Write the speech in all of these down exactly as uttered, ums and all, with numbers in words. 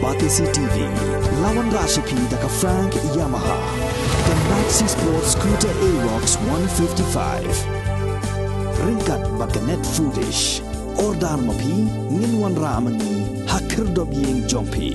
Batesi T V, la wanrah sha phi da ka Frank Yamaha, ka Maxi Sport Scooter Aerox one fifty-five. Ryngkat bad ka Net Foodish. Order ma phi, ngin wanrah ma ngi ha khyrdop ïing jong phi.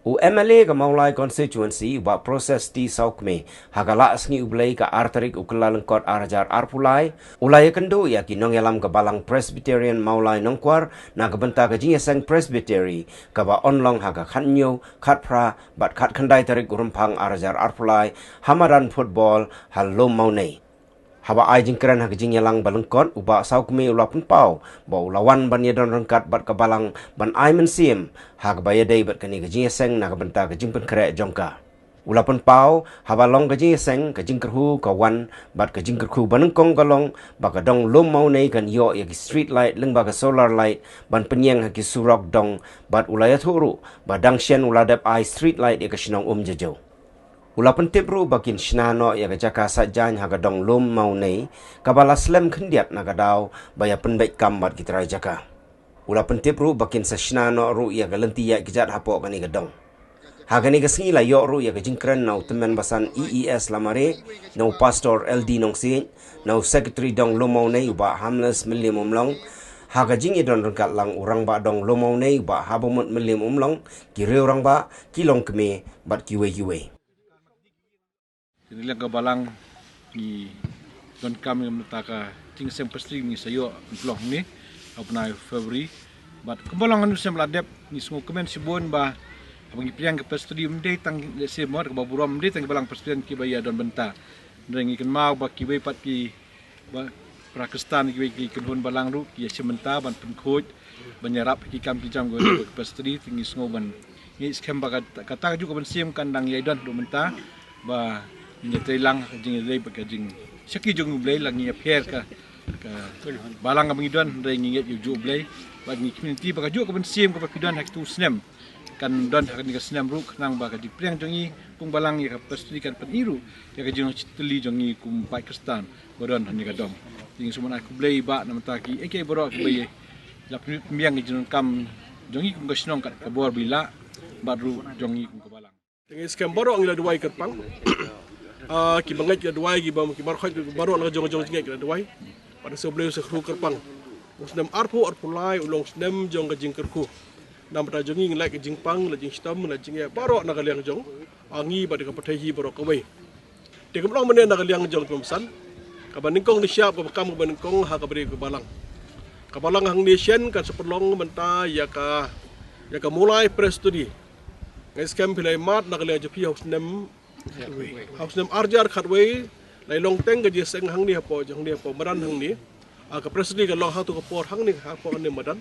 U M L A ka Mawlai Constituency, u Bah Proses T Sawkmie, ha ka la sngi U Blei ka ar tarik u Kyllalyngkot ar hajar arphew lai, u la ïakynduh ïa ki nongïalam ka Balang Presbyterian Mawlai Nongkwar na ka bynta ka jingïaseng Presbytery kaba yn long ha ka khathynñiew, khatphra bad khatkhyndai tarik u Rymphang ar hajar arphew lai ha madan football ha Lum Mawnei. Haba ai jingkren ha ka jingïalang ba lyngkot, u Bah Sawkmie u la pynpaw ba u la wan ban ïadon ryngkat bad ka Balang ban ai mynsiem ha kaba ïadei bad kane ka jingïaseng na ka bynta ka jingpynkhreh jong ka. U la pynpaw haba long ka jingïaseng, ka jingkyrkhu ka wan bad ka jingkyrkhu ba nyngkong ka long ba ka dong Lum Mawnei kan ïoh ïa ki street light lyngba ka solar light ban pynïeng ha ki surok dong, bad u la ïathuh ruh ba dang shen u la dep ai street light ïa ka shnong Umjajew. U la pyntip ruh ba kin shna noh ïa ka jaka saitjaiñ ha ka dong Lum Mawnei kaba la slem khyndiat na ka daw ba ïa pynbeit kam bad ki trai jaka. U la pyntip ruh ba kin sa shna noh ruh ïa ka lynti ïaid kjat hapoh kane ka dong. Ha kane ka sngi la ïoh ruh ïa ka jingkren na u tymmen basan E E S Lamare, na u Pastor L D Nongsiej, na u Secretary dong Lum Mawnei u Bah Hamles Mylliem Umlong, ha ka jingïadon ryngkat lang u Rangbah dong Lum Mawnei u Bah Habamut Mylliem Umlong, ki riew rangbah, ki longkmie bad kiwei kiwei. Kane liang ka Balang ngi donkam ïa mynta ka jingïaseng Presbytery ngi sa ïoh pynlong hangne ha u bnai February. Bad kumba long ha u snem la dep, ngi sngewkmen shibun ba haba ngi pdiang ka Presbytery ym dei tang lehse mo kaba burom, ym dei tang ki Balang Presbyterian kiba ïadon bynta. Hynrei ngi kynmaw ba kiwei pat ki ba para Khristan kiwei ki kynhun Balang ruh ki ïashim bynta ban pynkhuid, ban ïarap ki kam ki jam ka Presbytery. Te ngi sngew ban ngeit skhem ba kata, kata kajuh ka mynsiem kan dang ïai don haduh mynta, ba ngin ïatrei lang ka jingïadei bad ka jingshakri jong U Blei, la ngi ïapher ka, ka Balang kaba ngi don, hynrei ngi ngeit ïa U Blei bad ngi kmen ïa ba kajuh ka mynsiem kaba phi don ha kitu snem kan don ha kane ka snem ruh, khnang ba ka jingpdiang jong ngi kum Balang ïa ka Presbytery kan pyni ruh ïa ka jingtylli jong ngi kum paid Khristan ba don ha kane ka dong. Te ngi sngewbha ai khublei Bah na bynta kiei kiei baroh kiba ïa la pynbiang ka jingdonkam jong ngi kum ka shnong, kat ka bor ba i lah bad ruh jong ngi kum ka Balang. Te ngi skhem baroh ngi la duwai kyrpang. Ah, kiba ngeit ki la duwai, kiba, kiba khot baroh la jong jong jingngeit ki la duwai. Bad U Blei u sa kyrkhu kyrpang. U snem arphew arphew lai u long snem jong ka jingkyrkhu. Na bynta jong ngi, ngi la ka jingpang, la jingshitom, la jingeh baroh na ka liang jong ngi bad ka pyrthei hi baroh kawei. Te kam long mynne na ka liang jong ka Mawlai, kaba nyngkong nyngkong, kaba kam kaba nyngkong ha kaba ri ka Balang. Ka Balang hangne shen kan sa pynlong mynta ïa ka, ïa ka Mawlai Presbytery. Ngi skhem phi la ïa mad na ka liang jong phi ha u snem, ha u snem ar hajar khatwei, la ïa long teng ka jingïaseng hangne hapoh, jong hangne hapoh madan hangne. Ah, ka Presbytery ka long hangtu ka por hangne, hapoh hangne madan.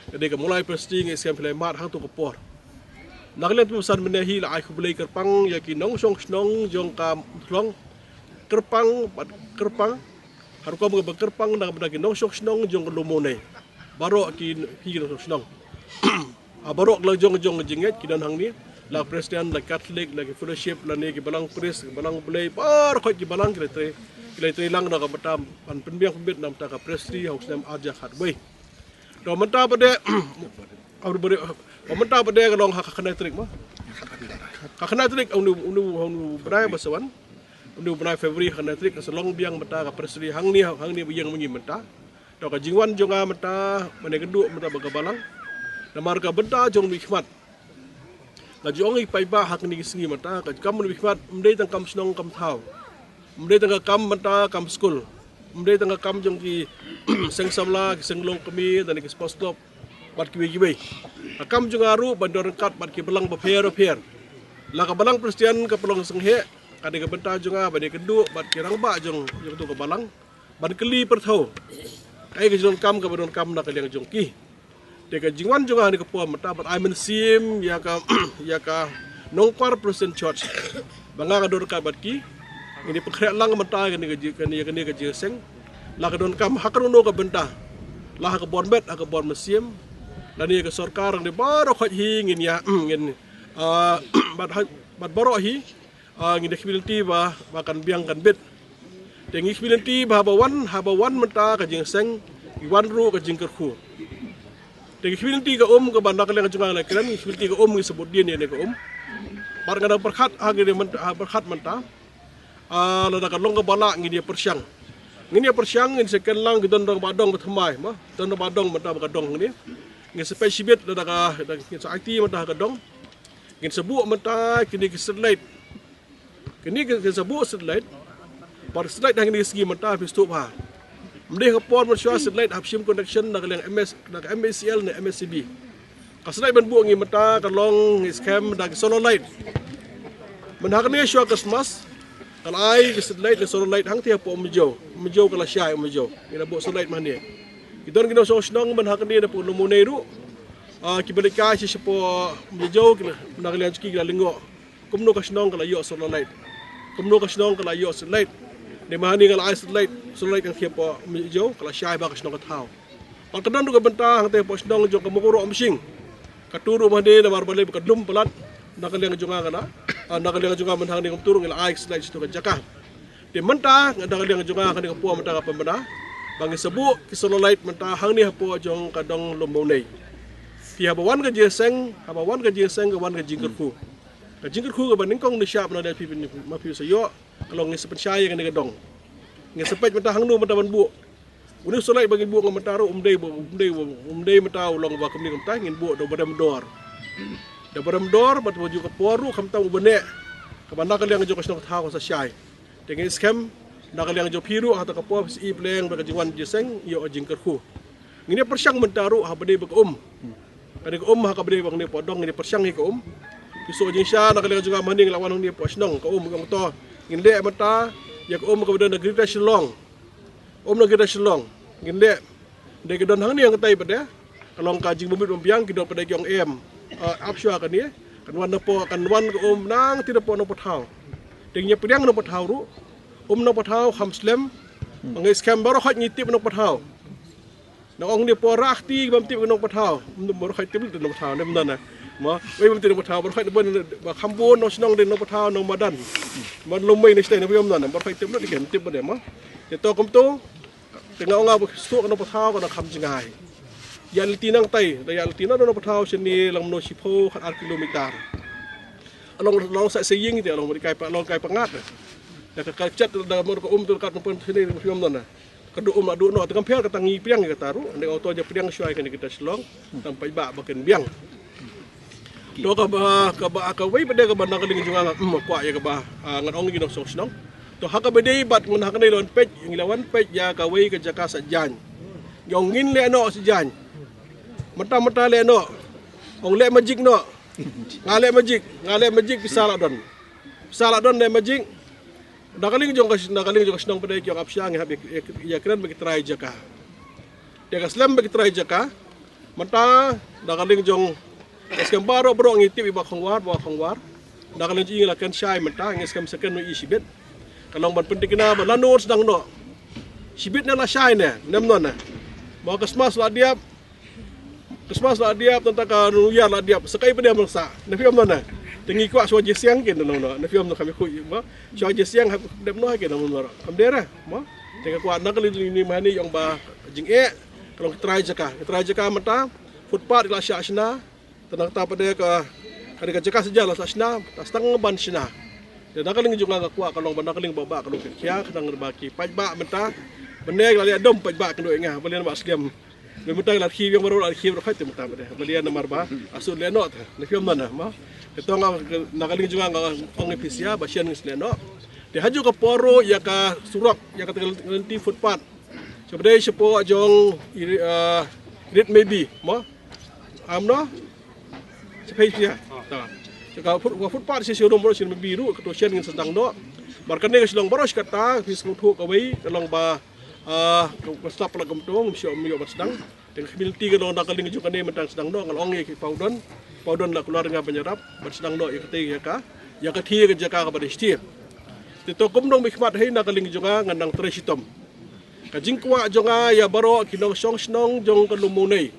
Ka dei ka Mawlai Presbytery, ngi skhem phi la ïa mad hangtu ka por. Na ka liang Mawlai mynne hi la ai khublei kyrpang ïa ki nongshong shnong jong ka Umthlong. Kyrpang bad kyrpang. Ha rukom kaba kyrpang na ka bynta ki nongshong shnong jong ka Lum Mawnei. Baroh ki, ki nongshong shnong. Ah, baroh la jong jong jingngeit ki don hangne, la Presbyterian, la Catholic, la ki Fellowship, lane ki Balang Khrist, ki Balang U Blei, baroh ki Balang ki la trei, ki la trei lang na ka bynta ban pynbiang pynbit na ka bynta ka Presbytery ha u snem ar hajar khatwei. To mynta pat de, mynta pat de ka long ha ka khyndai tarik mo. Ka khyndai tarik, uni, uni, uni u bnai ba sa wan. Uni u bnai February, ha ka khyndai tarik ka sa long biang mynta ka Presbytery hangne, hangne ba ïeng ma ngi mynta. To ka jingwan jong nga mynta, mynne ka dei mynta bad ka Balang. Namar ka bynta jong u nongmihkhmat. Nga ju ong ïa phi ba ha kine ki sngi mynta, ka kam u nongmihkhmat ym dei tang kam shnong kam thaw. Ym dei tang ka kam mynta kam skul. Ym dei tang ka kam jong ki seng samla, ki seng longkmie, lane ki sports club bad kiwei kiwei. Ka kam jong nga ruh ban don ryngkat bad ki Balang bapher bapher. La ka Balang Presbyterian ka pynlong seng heh, ka dei ka bynta jong nga ban ïakynduh bad ki rangbah jong, jong kato ka Balang. Ban kylli pyrthuh. Kaei ka jingdonkam kaba donkam na ka liang jong ki. Te ka jingwan jong nga ha kane ka por mynta bad ai mynsiem ïa ka, ïa ka Nongkwar Protestant Church ba nga ka don ryngkat bad ki. Ngin ïa pynkhreh lang mynta ïa kane ka ji-, kane, ïa kane ka jingïaseng. La ka donkam ha kano kano ka bynta, la ha ka bor met, ha ka bor mynsiem, lane ïa ka sorkar, ne baroh khoit hi ngin ïa, ngin, ah, bad ha-, bad baroh hi, ah, ngin da khmih lynti ba, ba kan biang kan bit. Te ngi khmih lynti ba haba wan, haba wan mynta ka jingïaseng, ngi wan ruh ka jingkyrkhu. Te ngi khmih lynti ka um kaba na ka liang jong nga la kren, ngi khmih lynti ka um, ngi sabut dien ïa kane ka um. Bad nga dang pyrkhat ha kane mynta, ha pyrkhat mynta. Ah, lada ka long kaba lah ngin ïa pyrshang. Ngin ïa pyrshang, ngin sa ken lang ki don dong ba dong ba thymmai, mo. Don dong ba dong mynta ba ka dong hangne. Ngin sa peit shibit lada ka, lada ngin sa aiti mynta ha ka dong. Ngin sa buh mynta kine ki street light. Kine ki, ngin sa buh street light. Bad street light ha kine ki sngi mynta phi sngewthuh bha. Ym dei ha ka por mynshuwa street light hap shim connection na ka liang M S, na ka M A C L ne M S C B. Ka street light ban buh ngi mynta ka long ngi skhem da ki solar light. Mynta ha kane shuwa Christmas ka la ai ki street light ne solar light hangtei hapoh Umjiew. Umjiew ka la shai Umjiew. Ngi la buh solar light mynta hangne. Ki don ki nongshong shnong mynta ha kane na poh Lum Umnei ruh. Ah, kiba leit kai sha shapoh Umjiew ki la, na ka liang jong ki ki la lyngngoh. Kumno ka shnong ka la ïoh solar light. Kumno ka shnong ka la ïoh street light. Te mynta hangne nga la ai street light, solar light hangtei hapoh Umjiew, ka la shai bha ka shnong ka thaw. Bad ka don ruh ka bynta hangtei hapoh shnong jong ka Mawkyrwat Umshing. Katu ruh mynta hangne namar balei ba ka dum palat. Na ka liang jong nga ka la, ah, na ka liang jong nga mynta hangne kumtu ruh ngi la ai street light shato ka jaka. Te mynta na ka liang jong nga ha kane ka por mynta ka pynbna ba ngi sa buh ki solar light mynta hangne hapoh jong ka dong Lum Umnei. Te haba wan ka jingïaseng, haba wan ka jingïaseng ka wan ka jingkyrkhu. Ka jingkyrkhu kaba nyngkong nyngshap na dei phi, phi, ma phi sa ïoh, ka long ngi sa pynshai ïa kane ka dong. Ngi sa peit mynta hangno mynta ban buh. Une u solar light ba ngi buh nga mynta ruh um dei, um dei, um dei mynta u long ba kumne kumta, ngin buh da u ba rem dor. Da u ba rem dor, bad ba ju ka por ruh khamtam u ba neh. Kaba na ka liang jong ka shnong ka thaw ka sa shai. Te ngi skhem na ka liang jong phi ruh ha kata ka por phi sa i pleng ba ka jingwan jingïaseng ïoh jingkyrkhu. Ngin ïa pyrshang mynta ruh haba dei ba ka um. Ka dei ka um ha kaba dei ba ngin ïa poi dong ngin ïa pyrshang ïa ka um. Phi sngewthuh jingshisha na ka liang jong nga mynta ngi la wan hangne hapoh shnong ka um ka ong to. Ngin leh mynta ïa ka um kaba don na Greater Shillong. Um na Greater Shillong. Ngin leh. Dei ka don hangne hangtai pat de. Ka long ka jingbym bit bym biang ki don pat de ki ong em. Ah, ap shuwa kane. Kan wan napoh, kan wan ka um nangta napoh Nongpathaw. Te ngin ïa pdiang Nongpathaw ruh. Um Nongpathaw kham slem. Ngi skhem baroh khoit ngi tip Nongpathaw. Nang ong ne por rah kti bym tip Nongpathaw. Baroh khoit tip Nongpathaw ne mynta na. Mo, wei bym tip Nongpathaw baroh khoit ba kham bun Nong Shnong de Nongpathaw Nongmadan. Mo Lum Mei ne stai ne bym mynta na baroh khoit tip lut de tip ba de mo. Te to kumto. Te nga ong nga ba suk Nongpathaw ka na kham jngai. Ïa lynti nangtai, da ïa lynti na Nongpathaw shane lang mano shiphew khat ar kilometer. Along, along sa sa ïing te along kai pa, along kai pa ngat. Da ka ka chat da mo ka um tu kat pon shane bym mynta na. Ka du um la du noh te kam pher kata ngi pdiang kata ruh, ne auto ja pdiang shuwa kane kita Shillong, tam paidbah ba kin biang. To kaba, kaba, kawei pat de kaba na ka liang jong nga, mm, kwah ïa kaba, ah, ngan ong ïa ki nongshong shnong. To ha kaba dei bad ngan ha kane la wan peit, ngi la wan peit ïa kawei ka jaka Saitjaiñ. Ngi ong ngin leh noh Saitjaiñ. Mynta mynta leh noh. Ong leh magic noh. Nga leh magic, nga leh magic pisa la don. Pisa la don leh magic. Na ka liang jong ka, na ka liang jong ka shnong pat de ki ong ap sha ngi hap ïa, ïa, ïa kren bad ki trai jaka. Te ka slem bad ki trai jaka. Mynta na ka liang jong ka skhem baroh baroh ngi tip i Bah Khongwar, Bah Khongwar. Na ka liang jong i la kren shai mynta ngi skhem sa kren noh i shibit. Ka long ban pynthikna ba lano sdang noh. Shibit ne la shai ne, ne ym don ne. Mo Christmas la diap. Christmas la diap, tang ka New Year la diap. Sa kaei pat de mynta sa. Ne phi ong mynta na. Te ngi kwah shuwa jingsiang ki nong noh. Ne phi ong mynta kham ïa khuid mo. Shuwa jingsiang hap dep noh ki nong noh. Kam dei re mo. Te nga kwah na ka liang jong i mynta ong ba jingeh. Ka long ki trai jaka. Ki trai jaka mynta. Footpath la shah shna. Te nangta pat de ka, ka dei ka jaka sha la shah shna. Ta sdang ban shna. Te na ka liang jong nga nga kwah ka long ba na ka liang ba ba ka long ki khia ka dang ba ki paidbah mynta. Mynne la leh dom paidbah kynduh ïa nga. Balei ba slem. Mynta la khie biang baroh la khie baroh khoit te mynta pat de. Balei namar ba. Asu leh noh te. Ne phi ong mynta na mo. Te to nga na ka liang jong nga nga ong ïa phi sha ba shen ngi leh noh. Te ha ju ka por ruh ïa ka surok ïa ka lynti footpath. Sha ba dei shapoh jong i, ah, Rit Maybe mo. Am no? Shaphei phi ïa. Ta. Sha ka foot, ka footpath sha showroom baroh sha Maybe ruh ka to shen ngin sdang noh. Bad kane ka Shillong baroh shi katta phi sngewthuh kawei ka long ba, ah, ka, ka slap la kumto ngim shu ym ïoh ban sdang. Te ka community ka long na ka liang jong kane mynta sdang noh, nga la ong ïa ki pawdon, pawdon la kular nga ban ïarap ban sdang noh ïa kata ïa ka, ïa ka thie ka jaka kaba dei stie. Te to kum nongmih khmat hi na ka liang jong nga ngan nang trei shitom. Ka jingkwah jong nga ïa baroh ki nongshong shnong jong ka Lum Mawnei.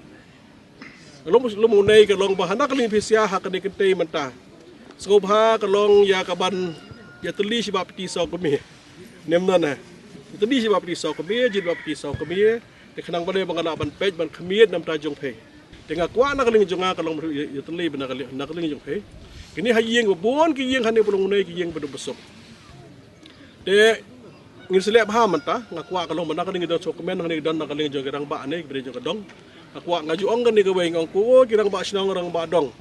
Ka Lum, Lum Mawnei ka long ba ha na ka liang phi sia ha kane ka kynthei mynta. Sngewbha ka long ïa ka ban ïatylli shi bapti saw kmie. Nem na na. Ïatylli shi bapti saw kmie, jied bapti saw kmie. Te khnang ba leh ba nga lah ban peit ban khmied na ka bynta jong phi. Te nga kwah na ka liang jong nga ka long ïatylli ba na ka liang, na ka liang jong phi. Kine ha ïing ba bun ki ïing ha ne ba long ne ki ïing ba duk ba suk. Te ngin sa leh bha mynta, nga kwah ka long ba na ka liang jong suk kmen, na ka liang jong ki rangbah ne, ki briew jong ka dong. Nga kwah nga ju ong kane kawei, nga ong ko ki rangbah shnong, rangbah dong.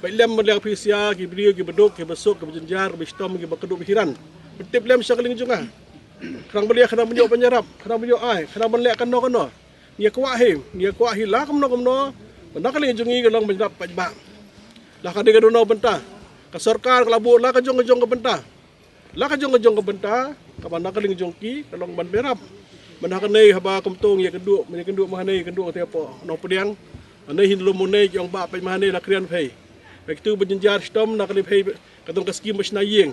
Peit lem ban leh phi sia ki briew ki ba duk ki ba suk ki ba jynjar ki ba shitom ki ba kdup hiran. Pyntip lem sha ka liang jong nga. Khnang ba leh khnang ban ïoh ban ïarap, khnang ban ïoh ai, khnang ban leh kano kano. Ngi kwah hi, ngi kwah hi la kumno kumno. Ba na ka liang jong ngi ka long ban ïarap paidbah. La ka dei ka dohnud bynta. Ka sorkar ka la buh la ka jong ka jong ka bynta. La ka jong ka jong ka bynta, kaba na ka liang jong ki, ka long ban ïarap. Mynta ha kane haba kumto ngi ïakynduh, ngi ïakynduh ma hangne, ïakynduh te hapoh Nongpdiang. Hangne hi Lum Mawnei ki ong ba peit ma hangne la krian phi. Ba kitu ba jynjar shitom na ka liang phi, ka don ka skim ba shna ïing.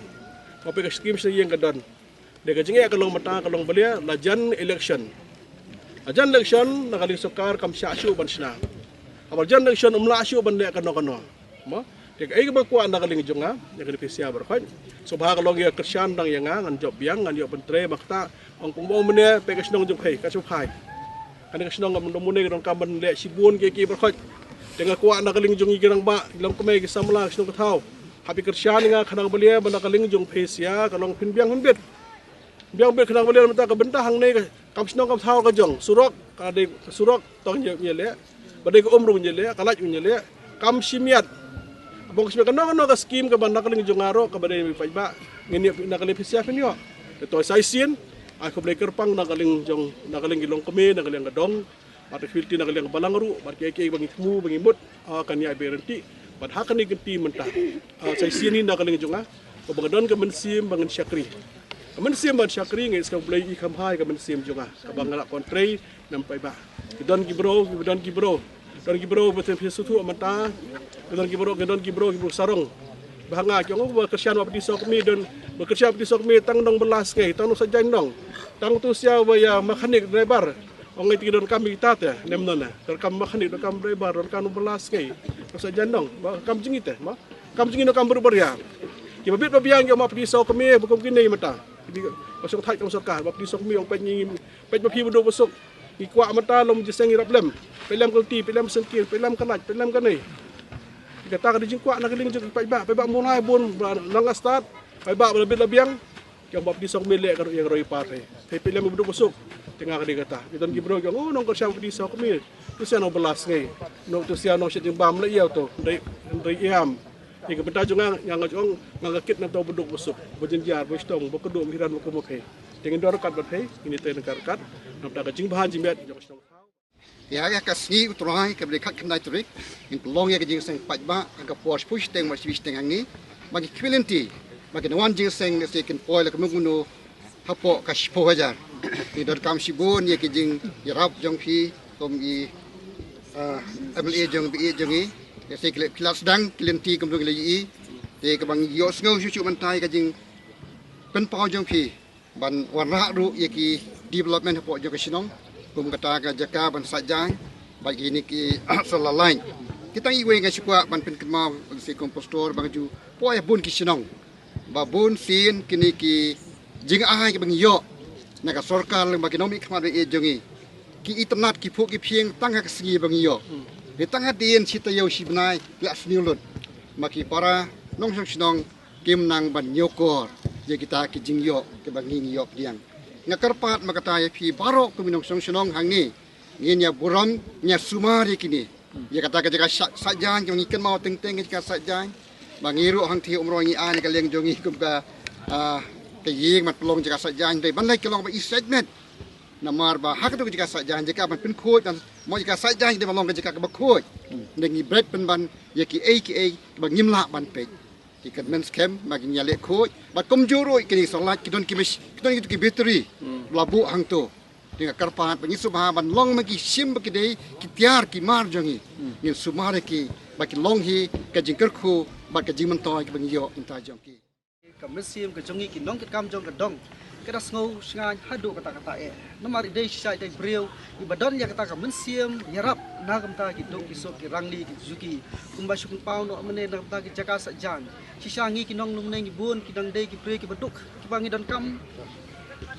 Ba peit ka skim shna ïing ka don. Dei ka jingeh ka long mynta ka long ba leh la jan election. La jan election na ka liang sorkar kam shah shuh ban shna. Haba la jan election um lah shuh ban leh kano kano. Mo, te kaei kaba kwah na ka liang jong nga, ïa ka dei phi sia baroh khoit. Sngewbha ka long ïa kyrshan dang ïa nga, ngan jop biang, ngan ïoh ban trei, ba kata, ong kumba ong mynne, peit ka shnong jong phi, ka shu phai. Kane ka shnong ka Lum Mawnei ka donkam ban leh shibun kiei kiei baroh khoit. Te nga kwah na ka liang jong ngi ki rangbah, ki longkmie ki samla, ka shnong ka thaw. Hap ïa kyrshan ïa nga khnang ba leh, ba na ka liang jong phi sia, ka long phin biang phin bit. Biang bit khnang ba leh mynta ka bynta hangne ka, kam shnong kam thaw ka jong, surok, ka dei surok, tang ïa, ïa leh. Ba dei ka um ruh ïa leh, ka light ïa leh. Kam shim ïa. Bong shim ïa kano kano ka skim kaba na ka liang jong nga ruh, kaba dei paidbah. Ngin ïa na ka liang phi sia phin ïoh. Te to sa shisien, ai khublei kyrpang na ka liang jong, na ka liang ki longkmie, na ka liang ka dong. Bad ka community na ka liang balang ruh, bad kiei kiei ba ngi thmu, ba ngi mut, ah, kan ïa beh ryntih. Bad ha kane ka kynti mynta. Ah, sa shisien hi na ka liang jong nga, kaba nga don ka mynsiem ba ngan shakri. Ka mynsiem ban shakri nga ïohsngew Blei i kham bha ïa ka mynsiem jong nga. Kaba nga lah ban trei nam paidbah. Ki don ki briew, ki don ki briew. Don ki briew ba te phi sngewthuh mynta. Ki don ki briew, ki don ki briew, ki briew sarong. Ba nga ki ong ba kyrshan bapti saw kmie don, ba kyrshan bapti saw kmie tang nong Bylla Sngei, tang nong Saitjaiñ Nong. Tang tu sia ba ïa mechanic driver. Ong ngi te ki donkam kita te, nem nana. Donkam mechanic, donkam driver, donkam nong Bylla Sngei. Nong Saitjaiñ Nong, ba kam jingite, ma. Kam jingim na kam briew baria. Kiba bit ba biang ki ong ma phi saw kmie ba kum kine mynta. Ki ba shong thait ka sorkar, ba phi saw kmie ong peit ngi, peit ma phi ba duk ba suk. Ngi kwah mynta lum jingïaseng ïarap lem. Peit lem ka lynti, peit lem ka syngkien, peit lem ka light, peit lem kane. Kata ka dei jingkwah na ka liang jong paidbah, paidbah Mawlai bun ba nang stad, paidbah ba la bit la biang. Ki ong ba phi saw kmie leh ka ruh ïa ka roi par hi. Te peit lem ba duk ba suk. Te nga ka dei kata. Ki don ki briew ki ong, oh, nong kyrshan phi saw kmie. Tu sia nong Bylla Sngei. Nong tu sia nong shet jingbam la ïa to. Ndai, ndai ïam. Ïa ka bynta jong nga, nga nga jong, nga nga kit na to ba duk ba suk. Ba jynjar, ba shitom, ba kdup, hiran, ba kum ma phi. Te ngin don ryngkat bad phi, ngin ïa trei ryngkat. Na bynta ka jingbha jingmiat jong ka shnong. Ïa, ïa ka sngi U Trai kaba dei khatkhyndai tarik, ngin pynlong ïa ka jingïaseng paidbah ha ka por shiphew shiteng bad shiphew shiteng hangne. Ba ki khmih lynti, ba kin wan jingïaseng lehse kin poi la kumno kumno hapoh ka shiphew hajar. Ngi donkam shibun ïa ki jingïarap jong phi kum i, ah, M L A jong phi jong ngi. Lehse ki la, ki la sdang ki lynti kumno ki la ïohi. Te kaba ngi ïohsngew shuh shuh mynta ïa ka jingpynpaw jong phi. Ban wanrah ruh ïa ki development hapoh jong ka shnong, kum kata ka jaka ban sait jaiñ bad kine ki solar light. Kita iwei nga shu kwah ban pynkynmaw, ban sa kum pastor, ban ju poi ha bun ki shnong. Ba bun sien kine ki jingai kiba ngi ïoh na ka sorkar lem bad ki nongmihkhmat ba ïeit jong ngi, ki itynnad ki phuh ki phieng tang ha ka sngi ba ngi ïoh. Hynrei tang hadien shi taïew shi bnai la sniew lut. Ma ki para nongshong shnong kim nang ban ñiewkor ïa kita ki jingïoh kiba ngi ngi ïoh pdiang. Nga kyrpad ma kata ïa phi baroh kum ki nongshong shnong hangne, ngin ïa burom, ngin ïa sumar ïa kine. Ïa kata ka jaka sa-, sait jaiñ, ka ngi kynmaw teng teng ka jaka sait jaiñ. Ba ngi ruh hangtei umroi ngi ai na ka liang jong ngi kum ka, ah, ka ïing ban pynlong jaka sait jaiñ, dei ban leit ka long ba i sait met. Namar ba ha katu ka jaka sait jaiñ, jaka ban pynkhuid, ban mo jaka sait jaiñ, dei ban long ka jaka kaba khuid. Dei ngi bret pynban ïa kiei kiei kiba ngim lah ban peit. Ki kynmen skhem ba kin ïaleh khuid. Bad kumjuh ruh kine ki solar light ki don ki mesh, ki don ki battery. Hmm. Ba la buh hangto. Te nga kyrpad ba ngin sumar ban long ma ki shim ba ki dei ki tiar ki mar jong ngi. Ngin sumar ïa ki ba ki long hi ka jingkyrkhu bad ka jingmyntoi kiba ngi ïoh mynta jong ki. Ka mynsiem ka jong ngi ki nongkitkam jong ka dong ka da sngew shngaiñ haduh katta katta eh. Namar i dei shisha i dei briew iba don ïa kata ka mynsiem ïarap na ka bynta ki duk ki suk ki rangli ki juki. Kumba shu pynpaw noh mynne na ka bynta ki jaka sah jaiñ. Shisha ngi ki nong lum ne ngi bun ki dang dei ki briew kiba duk kiba ngi donkam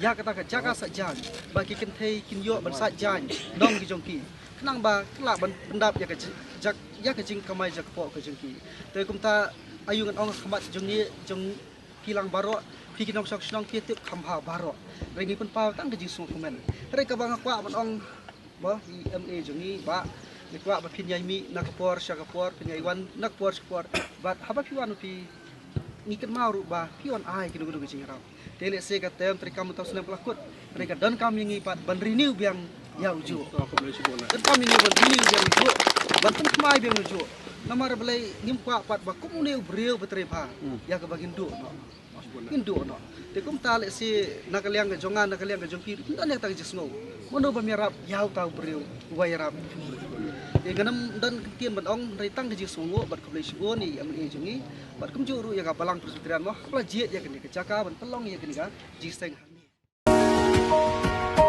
ïa kata ka jaka sah jaiñ ba ki kynthei kin ïoh ban sah jaiñ nong ki jong ki. Khnang ba kin lah ban pyndap ïa ka ji-, jak-, ïa ka jingkamai jakpoh ka jong ki. Te kumta aïu ngan ong ha khmat jong ngi jong phi lang baroh, phi ki nongshong shnong phi tip kham bha baroh. Hynrei ngi pynpaw tang ka jingsngewkmen. Hynrei kaba nga kwah ban ong ba i M L A jong ngi ba ngi kwah ba phin ïai mih na ka por sha ka por, phin ïai wan na ka por sha ka por. Bad haba phi wan phi ngi kynmaw ruh ba phi wan ai kino kino ka jingïarap. Te lehse ka tem treikam mynta u snem ka la kut. Hynrei ka donkam ïa ngi pat ban renew biang ïa u juh. Donkam ïa ngi ban renew biang u juh. Ban pynkhlaiñ biang u juh. Namar balei ngim kwah pat ba kum une u briew ba trei bha ïa kaba ngin duh noh. Ngin duh noh. Te kumta lehse na ka liang ka jong nga na ka liang ka jong phi ngin don ïa kata ka jingsngew. Mano bym ïarap ïa uta u briew uba ïarap. Te ngam don kyntien ban ong hynrei tang ka jingsngew bad khublei shibun ïa i M L A jong ngi. Bad kumjuh ruh ïa ka Balang Presbyterian mo ba la jied ïa kane ka jaka ban pynlong ïa kane ka jingïaseng hangne.